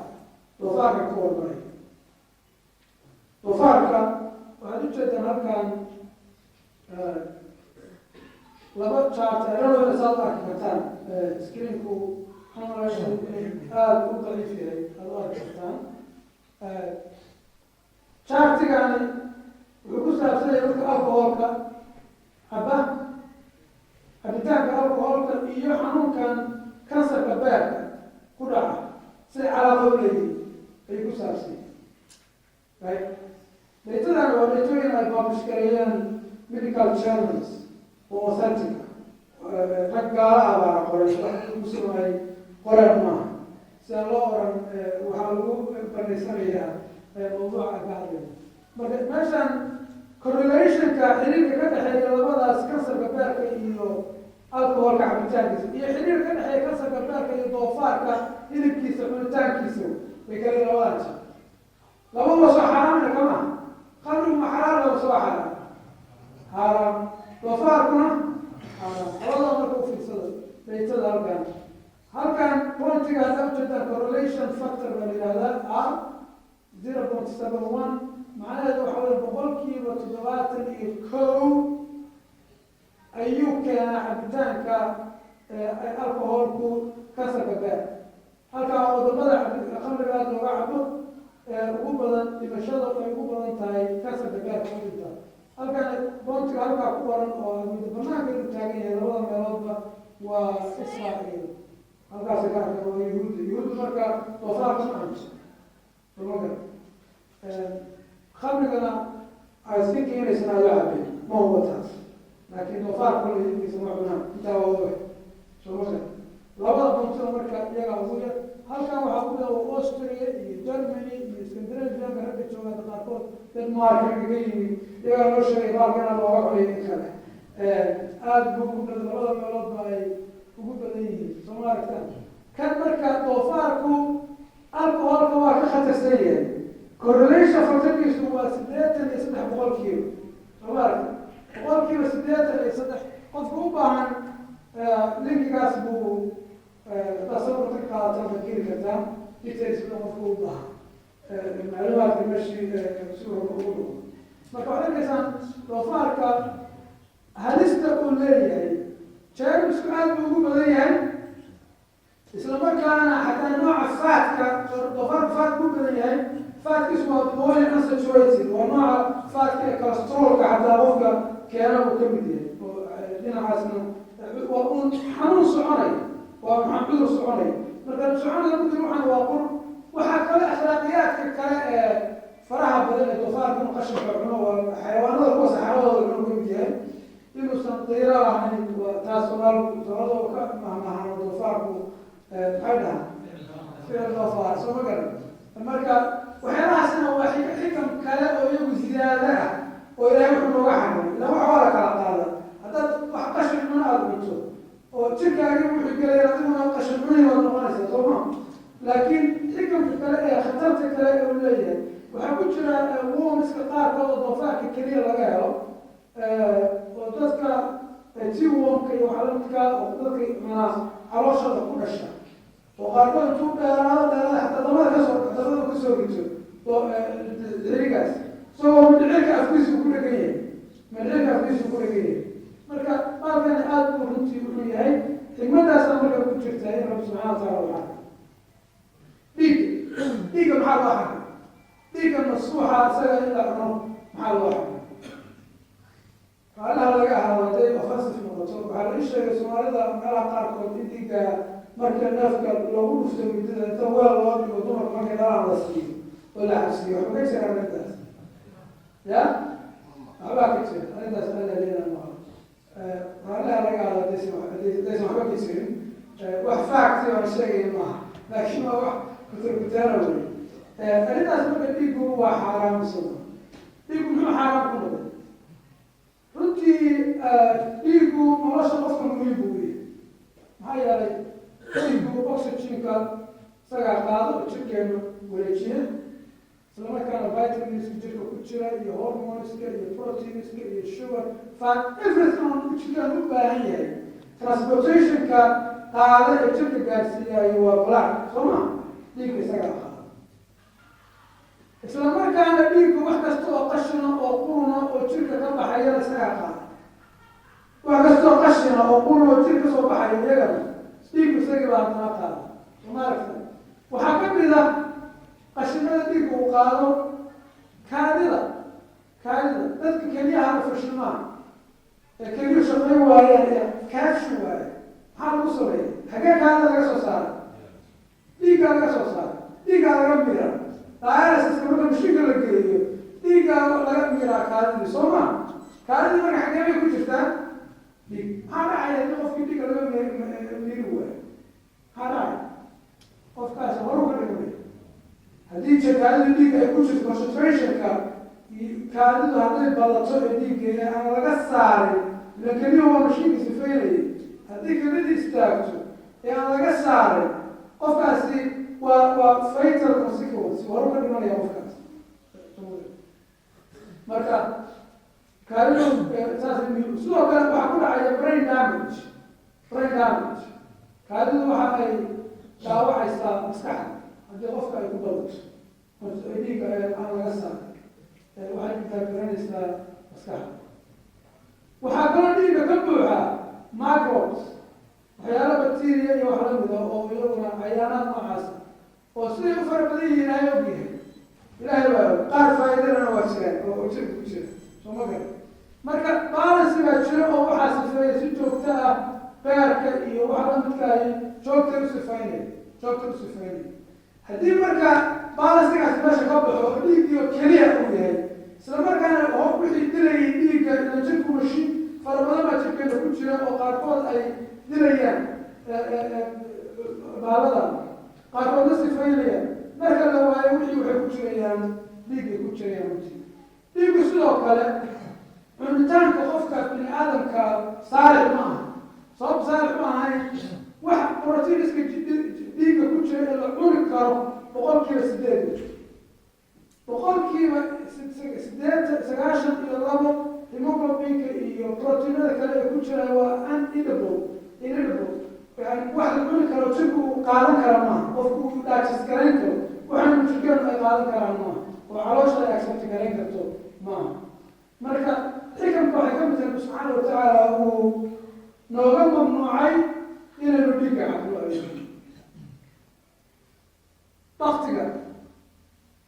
Doofaarka ku hormaraya. Doofaarka waxaad ujeedaan halkan laba chart eradooda saad u arki kartaan. Screenku waxaan malaya aada u daciif yahay, aada u arki kartaan. Chartigani wuxuu ku saabsan yahay dadka alcoholka caba, cabitaanka alcoholka iyo xanuunkan kansarka beerka ku dhaca siday calaaqa u leeyihiin ayuu ku saabsan yahay, right? Datadan waa datooyin ay publish gareeyeen medical journals oo authentic ah. Rag gaala ah baana qoray, wax Muslim ay qoreen maaha. Sida loo oran waxaa lagu banaysanayaa mawduuca ka hadlayno. Marka meeshan correlationka, xiriirka ka dhexeeya labadaas, kansarka beerka iyo alcoholka cabitaankiisa, iyo xiriirka ka dhexeeya kansarka beerka iyo doofaarka hilibkiisa cunitaankiisa, way kala labadan jir. Labadaba soo xaaraamna kama. Khamrigu ma xalaal laba? Soo xaraam, xaaraam. Doofaarkuna xaaraam. Labada marka u fiirsada datada halkan. Halkan pointiga haddaa ujeedaan, correlation factor baa la yihahdaa, r 0.71. Macnaheedu waxa wey 71% ayuu keenaa cabitaanka alcoholku kansarka beer. Halkaa wadamada khamriga aada looga cabo ugu badan dhimashada ay ugu badan tahay kansarka beerka u dhinta. Halkan pointiga halkaa ku qoran oo muddo banaanka inuu taagan yahay labada meeloodba waa Israael. Halkaasa ka arkan waa Yahuudda. Yahuudda marka doofaarka ma cunto, sooma? Khamrigana I think inaysan aada cabin, ma huba taas, laakiin doofaarka kole hilibkiisa ma cunaan, intaa waa ogahay, soo ma? Labada pointina marka iyagaa ugu yar. Halkan waxaa ku yar Austria iyo Germany iyo Scandinavianka ragga jooga qaarkood, Denmark ragga ka yimi, iyagaa noo sheegay baalka inaa looga cunayo in kale. Aada buu ugu badan, labada meelood ba ay ugu badan yihiin, soo ma aragtaan? Kan marka doofaarku alcoholka waa ka khatarsan yahay. Correlation factorkiisu waa 83%, soo ma aragta? 83%. Qofka u baahan linkigaas buu haddaad sawirka ka qaadataan baad geli kartaan details badan, qofka u baahan macluumaadka meeshii si walba ugu dhugo. Marka waxaad arkaysaan doofaarka halista uu leeyahay. Jeermisku aad buu ugu badan yahay, isla markaana xataa nooca fatka, doofaarka fat buu badan yahay. Fatkiisu waa poly unsaturated, waa nooca fatka ee cholesterolka xataa qofka keena uu ka mid yahay, oo dhinacaasna waa un xanuun soconaya, waa maxaa, cudur soconaya. Marka soconaya mumkin waxaan waa qur. Waxaa kale akhlaaqiyaadka kale ee Faraha badan ee doofaarka inuu qashinka cuno, waa xayawaanada kuwa saxaradooda cuno ka mid yahay. Inuusan qiiro lahayn, waa taas Soomaalidu ka mahmahano. Doofaarku maxay dhahaan? Ficil doofaar, soo ma garan? Marka waxyaalahaasina waa xikam kale oo iyagu ziyaado ah oo Ilaahay wuxuu nooga xarimay. Ila wax waa la kala qaada. Haddaad wax qashin cuna aada cunto oo jirkaagi wuxuu gelaya, adiguna qashin cuni waad noqonaysaa, soo ma? Laakiin xikamka kale ee khatarta kale ee uu leeyahay waxaa ku jira wormiska qaarkood oo doofaarka keliya laga helo, oo dadka tapewormka iyo waxaa lamidkaa, oo dadka cunaa calooshooda ku dhasha, oo qaarkood intuu dheeraado dheeraada xataa dabada kasoo rito xirigaas, isagoo mindhicirka afkiisu ku dhegan yahay, mindhicirka afkiisu ku dhegan yahay. Marka baalkani aada buu runtii wuxuu yahay xikmaddaasa marka ku jirta in Rabbi subxana wa taala waxaa dhiigga maxaa loo xarimay? Dhiigga masfuuxa isaga in la cuno maxaa loo xarimay? Raalaha laga ahaado hadday offensive noqoto. Waxaa la ii sheegay Soomaalida meelaha qaarkood in dhiigga marka neefka lagu dhufto midida inta weel loo dhigo, dumarka markay dhalaan la siiyo oo la cabsiiyo. Waxba ka jira arrintaas? Ya, waxbaa ka jira arrintaas? Alaleena maqlo. Raalaha laga ahaado haddaysan waxba ka jirin. Wax fact aan sheegaya maaha, laakiin waa wax kuturkutaana wey arrintaas. Marka dhiiggu waa xaaraam isagu. Dhiiggu muxuu xaaraam ku noqday? Runtii dhiiggu nolosha qofka muhiim buu yahay. Maxaa yeelay, dhiiggu oxygenka isagaa qaado oo jirkeenu wareejiya, isla markaana vitaminska jirka ku jira iyo hormoneska iyo proteinska iyo sugar, fat, everything on jirkaan u baahan yahay, transportationka qaada ee jirka gaarsiiyayo waa blood, soo ma? Dhiigga isagaa qaada. Isla markaana dhiiggu wax kasta oo qashina oo quruna oo jirka ka baxayana isagaa qaada. Wax kasta oo qashina oo quruna oo jirka kasoo baxaya iyagana dhiiggu isagii baa haddana qaada, soo ma aragta? Waxaa ka mid ah qashinada dhiigga uu qaado kaadida. Kaadida dadka keliyaha fashilmaan ee keliyu shaqayn waayaan ee kaadshi waaya, maxaa lagu sameeya? Xagee kaadida laga soo saaray? Dhiiggaa laga soo saaray, dhiiggaa laga miira. Dialysiska marka mashiinka la geeyo, dhiiggaa laga miiraa kaadidii, soo ma? Kaadidii marka xagee bay ku jirtaa? Dhiig. Maxaa dhacaya haddii qofkii dhiigga laga miiri waayo? Maxaa dhacaya? Qofkaasi horu ka dhigmay. Haddii je kaadidu dhiigga ay ku jirto, concentrationka kaadidu hadday badato ee dhiiggeeda aan laga saarin, ila keliya waa mashiinka sifeynayay, haddii kelidii istaagto ee aan laga saarin, qofkaasi waa fatal consequence, horu ka dhimanaya qofkaas. Marka kaadidu saas. Sidoo kale waxaa ku dhacaya brain damage. Brain damage, kaadidu waxa ay dhaawacaysaa maskaxda haddii qofka ay ku badato dhiigga aan laga saarin, waxay intaageranaysaa maskaxda. Waxaa kaloo dhiigga ka buuxa microbes, waxyaalo bacteria iyo wax lamida oo iyaguna cayaanaad noocaasa oo siday u fara badan yihiin Ilaahay og yahay. Ilaahay baa og. Qaar faa'iidadana waa jiraan oo jirka ku jira, soo ma garan? Marka balance baa jira oo waxaa sifeeya si joogto ah beerka iyo waxa lamidkaahi, joogta u sifeynaya, joogta u sifeynaya. Haddii marka balanceigaasi meesha ka baxo oo dhiiggii oo keliya uu yahay, isla markaana wixii dilayay dhiigga, ila jirku mashiin fara badan baa jirkeena ku jira oo qaarkood ay dilayaan baalada, qaarkoodna sifaynayaan, marka la waayo wixii, waxay ku jirayaan dhiiggay ku jirayaan. Runtii dhiiggu sidoo kale cunitaanka qofka bini aadamka saalix ma aha. Sabab saalix ma ahayn, wax proteiniska dhiigga ku jira ee la cuni karo 8%, 80%, 92 hemoglobinka iyo proteinada kale ee ku jira waa unedible, inedible. Yani wax la cuni karo, jirku uu qaadan kara maaha, qofku uu digest garayn karo, waxaanu jirkeenu ay qaadan karaan maaha, oo caloosha ay accept garayn karto maaha. Marka xikamka waxay ka mid tahay subxaana watacaala uu nooga mamnuucay inaynu dhiigga cabno. Ay baktiga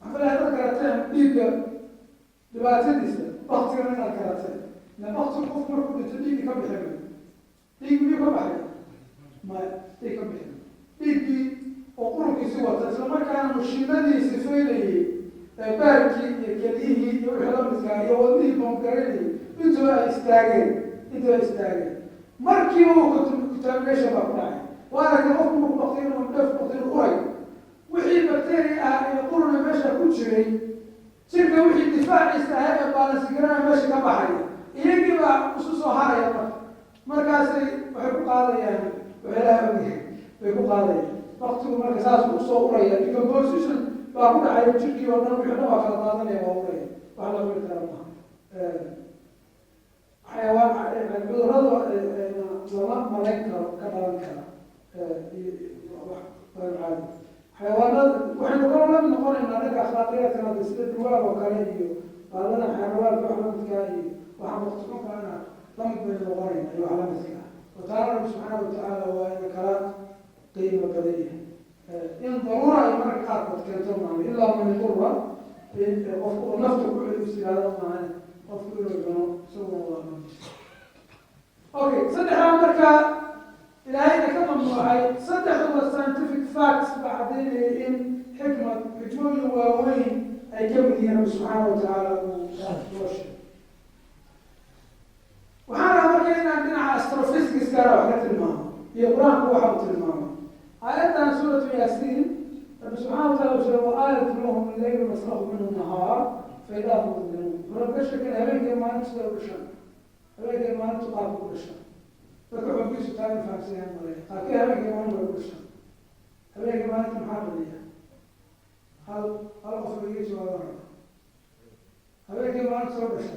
waxaan filayaa dad garateen dhiigga dhibaatadiisa, baktigana inaad garateen. Ila baktigu qofku markuu dhinto dhiiggi ka bixi mayo. Dhiiggi miyuu ka baxay? Maya, dhiig ka bixi. Dhiiggii oo qurunkiisi wata, isla markaana mashiinadii sifeynayay. Baarkii iyo keliyihii iyo wixii lamidkaa iyo wadnihii bamgarinayay intuba ay istaageen, intuba ay istaageen. Markiiba uu contamination baa ku dhacay. Waa aragtay qofku marku baktiyo, inuu dheef baktiyo uray, wixii bacteria ah ee quruna meesha ku jiray, jirka wixii difaaciisa ahaa ee balance garanaya meesha ka baxaya, iyagii baa isu soo haraya. Marka markaasay waxay ku qaadayaan waxyaalaha ogyahay bay ku qaadayaan waktigu. Marka saas usoo uraya, decomposition baa ku dhacaya jirkii oo dhan, wixii dhan waa kala daadanaya, waa uraya, wax la cuni kara maaha. Xayawaan cudurrada lama malayn karo ka dhalan kara wax caadi. Xayawaanada waxaynu kaloo lamid noqonaynaa dhanka akhlaaqiyaadkana de, sida duwaag oo kale iyo baaladan xayawaanka wax lamidkaa iyo waxaan waqti xunkaana lamid baynu noqonaynaa iyo wax lamidka ah. Wataala Rabbi subxaana watacaala waa ina kala qiimo badan yahay. In daruura ay mararka qaarkood keento maaha, ilaa man dura, qofku uu nafta ku celus yiraahdo maahan, qofku inuu cuno isaguna waa. Okay, saddexdaa marka Ilaahayna ka mamnuucay, saddexduba scientific facts baa caddaynaya in xikmad xujmooyin waaweyn ay ka mid yihiin Rabbi subxaana watacaala uu noo sheegay. Waxaan rabaa marka inaan dhinaca astrophysics-kana wax ka tilmaamo iyo Qur-aanku waxa uu tilmaamay. Aayaddan suuratu Yaasiin, Rabbi subxana watacala uu sheegay: وآية لهم الليل نسلخ منه النهار فإذا هم مظلمون. Wuxuu ka sheekay habeenkii maalintu sida u dhashaan, habeenkii maalintu qaabka u dhashaan. Dadka xooggiisu taa in fahamsanayaan malaya. Qaabkii habeenkii maalin way u dhashaan? Habeenkii maalinta maxaa dhaliya? Hal hal qof iga jawaaba raba. Habeenkii maalinta soo dhasha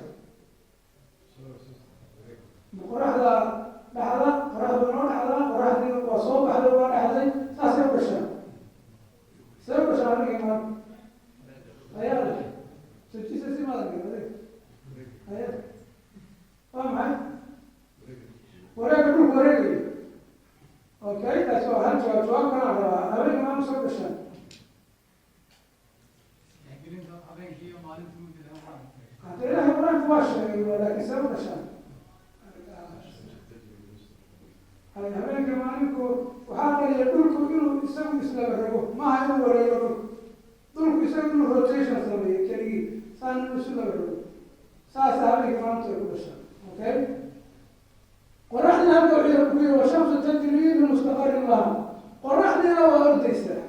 ma qoraxda dhacda? Qoraxda inoo dhacdaa, qoraxdii waa soo baxday, waa dhacday, saasay u dhashaan. See u dhashaan habeenkii maalinta? Ayaa dhashay sojisa si maad adig aya. Waa maxay wareega dhulku wareegayo? Okay, taas waa hal jawaab. Jawaab kalaan rabaa. Habeenka maalin soo dhashaan? Habeenkii iyo maalintii u dilaan. Hadda Ilahay Qur-aanku waa sheegay, laakiin see u dhashaan habeenka maalinku? Waxaa dhaliya dhulku inuu isagu islaba rogo, maaha inuu wareego dhulku. Dhulku isagu inuu rotation sameeyo keligii, saan inuu isu laba rogo, saasa habeenka maalintu ay ku dhashaan. Okay, qoraxdina halka wuxuu ku yiri: والشمس تجري لمستقر لها. Qoraxdiina waa ordaysaa.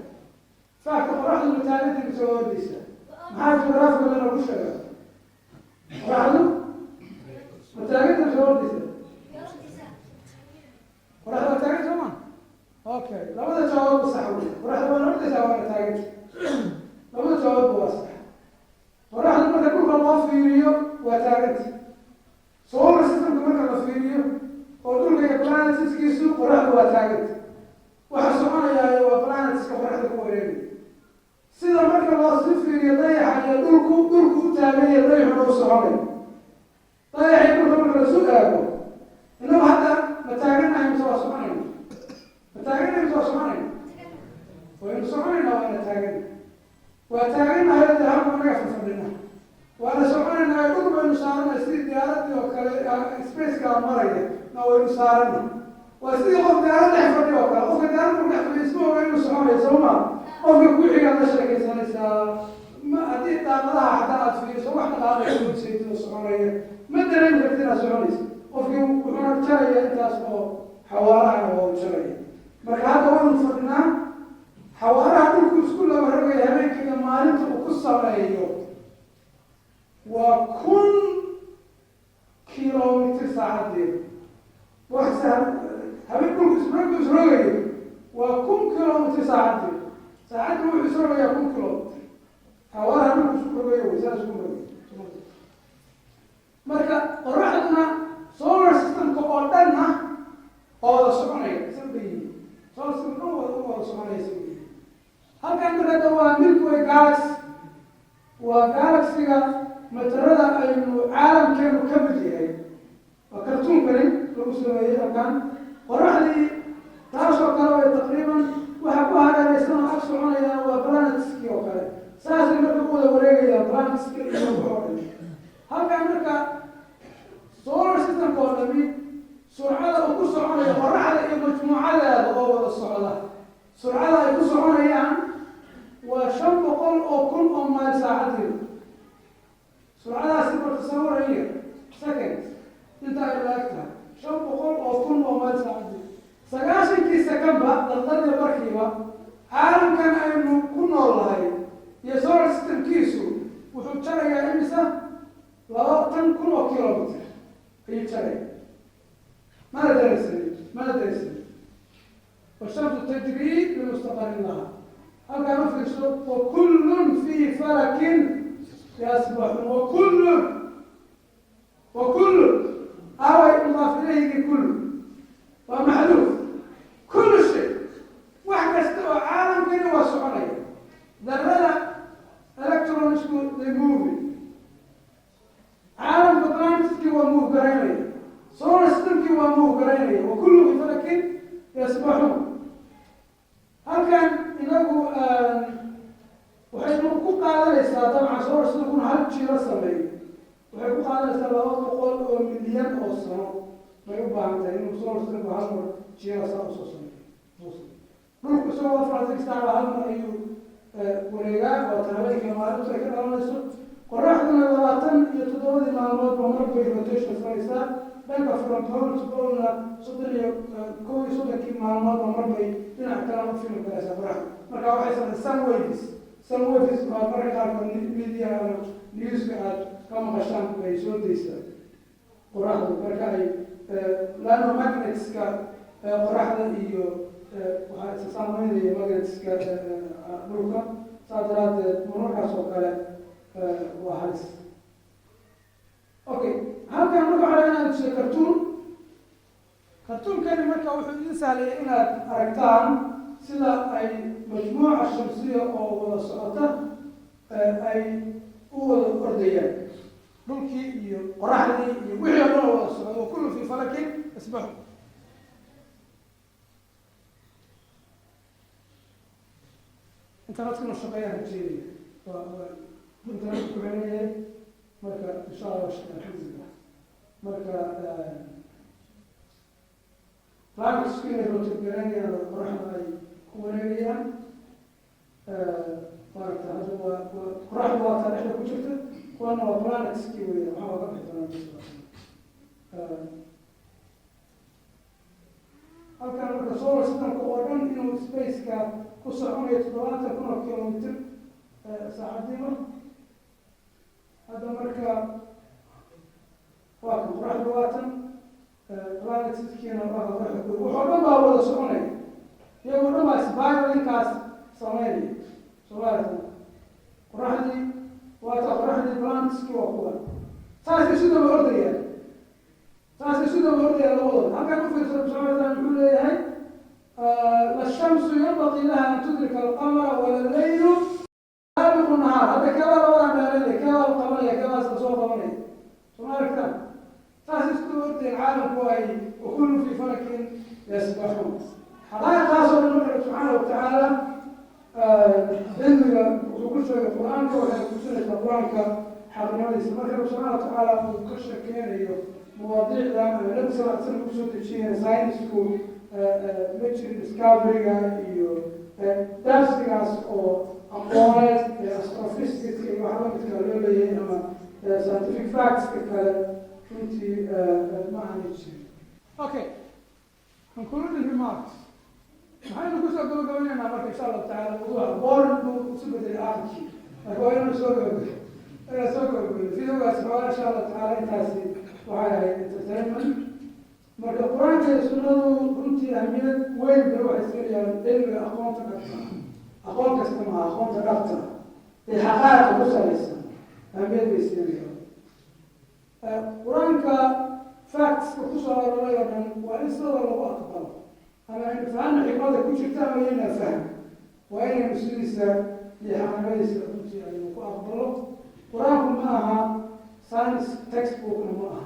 Faaka qoraxdu mataalinta mise waa ordaysaa? Maxaa jugraafiga lana ku sheega? Qoraxdu mataalinta mise waa ordaysaa? Qoraxda waa taagan, soo ma? Okay, labada jawaabba sax wey. Qoraxda waana ordaysaa, waana taaganta. Labada jawaabba waa sax. Qoraxda marka dhulka loo fiiriyo waa taaganta. Solar systemka marka la fiiriyo oo dhulka iyo planetskiisu, qoraxda waa taaganta. Waxa soconayaayo waa planetska qoraxda ku wareegaya. Sida marka loo sii fiiriyo dayaxa iyo dhulku, dhulku u taagan yahay, dayaxuna u soconay. Dayaxa iyo dhulka marka lasu eego, innagu hadda ma taagannahay mise waa soconayna? Ma taagannahay mise waa soconayna? Waynu soconaynaa, waana taagan. Waa taagannahay oo dee halku inaga fadfadhina, waana soconaynaa, dhul baynu saarana, sidii diyaaradii oo kale spaceka maraya na waynu saarana. Waa sidii qof diyaarad dhex fadhi oo kale. Qofka diyaarad ku dhex fadhiyo isma oga inuu soconayo, soo ma? Qofka ku xigaad la sheekaysanaysaa. Ma haddii daaqadaha xataa aad fiiriso, wax dhaqaaqaysa ujeedada soconaya, ma dareemi karti inaad soconaysa. Qofkii wuxuuna jaraya intaas oo xawaarahana waa u jaraya. Marka hadda waynu fadhinaa. Xawaaraha dhulku isku laba rogaya habeenka iyo maalinta uu ku sameeyo waa 1000 kilomitr saacadeed. Wax sahal. Habeen dhulku isrogu isrogayo waa 1000 kilomitr saacadeed. Saacadda wuxuu isrogayaa 1000 kilomitr. Xawaaraha dhulku isku rogayo way saas isku rogayo. Marka qoraxduna solar systemka oo dhan ah oo wada soconaya isla yihiin, solar system dhan wada soconaya isla yihiin. Halkan marka hadda waa Milky Way galaxy, waa galaxyga matarada aynu caalamkeenu ka mid yahay. Waa kartuunkani lagu sameeyey halkan. Qoraxdii taasoo kale way taqriiban waxa ku hareereysan oo ag soconayaan waa planetskii oo kale. Saasay marka u wada wareegayaan planetska iyo waxoo dhan. Halkan marka solar systemka oo dhami surcada uu ku soconayo, qoraxda iyo majmuucadeeda oo wada socda, surcada ay ku soconayaan waa 500,000 mayl saacadii. secondba, daqiiqadii markiiba, caalamkan aynu ku nool nahay iyo solar systemkiisu wuxuu jarayaa imisa? 20,000 oo kilometer ayuu jaraya. Mana daraysanin, mana daraysanin. والشمس تجري لمستقر لها. Halkaan u fiirso: وكل في فلك يسبحون. وكل، وكل away مضاف إليه؟ كل waa maxduuf. كل شيء, wax kasta oo caalamkani waa soconaya. Darada electronsku, they moving. Caalamka planetskii waa move garaynaya, solar systemkii waa move garaynaya. وكل في فلك يسبحون. Halkan inagu waxaynu ku qaadanaysaa, dabcan, solar systemkuna hal jiro sameeyo, waxay ku qaadanaysaa 200 oo milyan oo sano bay u baahan tahay inuu solar systemku hal mar jiro saa usoo sameeyo. Dhulku isagoo 64 hal mar ayuu wareegaa, waa tan habeenkii maalintu ay ka dhalanayso. Qoraxduna 27-dii maalmoodba mar bay rotation samaysaa dhanka from pole to polena. 31-kii maalmoodba mar bay dhinac kalena u film galaysaa qoraxda. Marka waxay samay sun waves. Sun waves waa marka qaarkood media ama newska aad ka maqashaan bay soo daysaa qoraxdu. Marka ay lano magnetska qoraxda iyo waxaa isa saameynaya magnetska dhulka, saas daraadeed marmarkaas oo kale waa halis. Okay, halkan marka waxaa inaan tusiyo cartoon. Cartoonkani marka wuxuu idin sahlayay inaad aragtaan sida ay majmuuca shamsiya oo wada socota ay u wada ordayaan, dhulkii iyo qoraxdii iyo wixii oo dhan oo wada socda. وكل في فلك يسبحون. Internetkuna shaqeeyaan rajeynaya, waa internet ku xiran yahay. Marka insha Allah shaqa, alxamdulilah. Marka planetsku inay rotate garanayaan oo qoraxda ay ku wareegayaan, maaragta, hadda waa qoraxda waa taa dhexda ku jirta, kuwana waa planetskii weya. Waxaa waa ka bixi doonaa halkan. Marka solar systemka oo dhan inuu spaceka ku soconayo 70,000 oo kilomitr saacadiiba. Hadda marka waa kan qoraxda, waa tan planetskiina, waa kan qoraxda ku wuxoo dhan baa wada soconaya, iyagoo dhan baa spiralinkaas sameynaya. Soomaalita qoraxdii waa ta qoraxdii, planetskii waa kuwa saasay sidaba ordayaan, saasay sidaba ordayaan labadooda. Halkan u fiirsan, subxana wataala muxuu leeyahay? لا الشمس ينبغي لها أن تدرك القمر ولا الليل سابق النهار. Hadda keebaa labadan dheereynaya? Keebaa la qabanaya? Keebaa isla soo qabanaya? Soo ma aragtaan? Saas isku ordeen caalamku ay. وكل في فلك يسبحون. Xaqaa'iqaasoo dhan marka subxaana watacaala cilmiga wuxuu ku sheegay Qur-aanka, waxay kutusinaysaa Qur-aanka xaqnimadiisa. Marka Rabbi subxaana watacaala uu ka sheekeynayo mawaadiicda ama Nabi sal slam kusoo dejiyeen, saynisku ma jirin, discoveryga iyo darsigaas oo aqooneed ee astrophysics iyo wax lamidka loo leeyahay ama scientific factska kale runtii ma aanay jirin. Okay, concluding remarks. Maxaynu kusoo gabagabaynaynaa marka, insha Allahu tacala? Mawduuca boring buu isu bedelay aakhirkii, marka waa inaynu soo gabagabay, inaan soo gabagabayo videogaas xoogaa, insha Allahu tacala. Intaasi waxay ahayd entertainment. Marka Qur-aanka iyo sunnadu runtii ahmiyad weyn bay waxay siinayaan cilmiga aqoonta dhabta. Aqoon kasta maha, aqoonta dhabta ee xaqaa'iqa ku salaysan ahmiyad bay siinayaan. Qur-aanka factska kusoo aroray oo dhan waa in sidooda lagu aqbalo, ama aynu fahanno xikmada ku jirta ama yaynaa fahmi, waa inaynu sidiisa iyo xaqnimadiisa runtii aynu ku aqbalo. Qur-aanku ma aha science textbookna ma aha,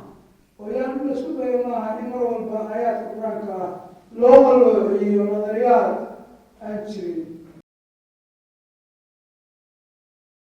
oo yaan in laisku dayo ma aha in mar walba aayaadka Qur-aanka ah loo qaloociyo nadariyaad aan jirin.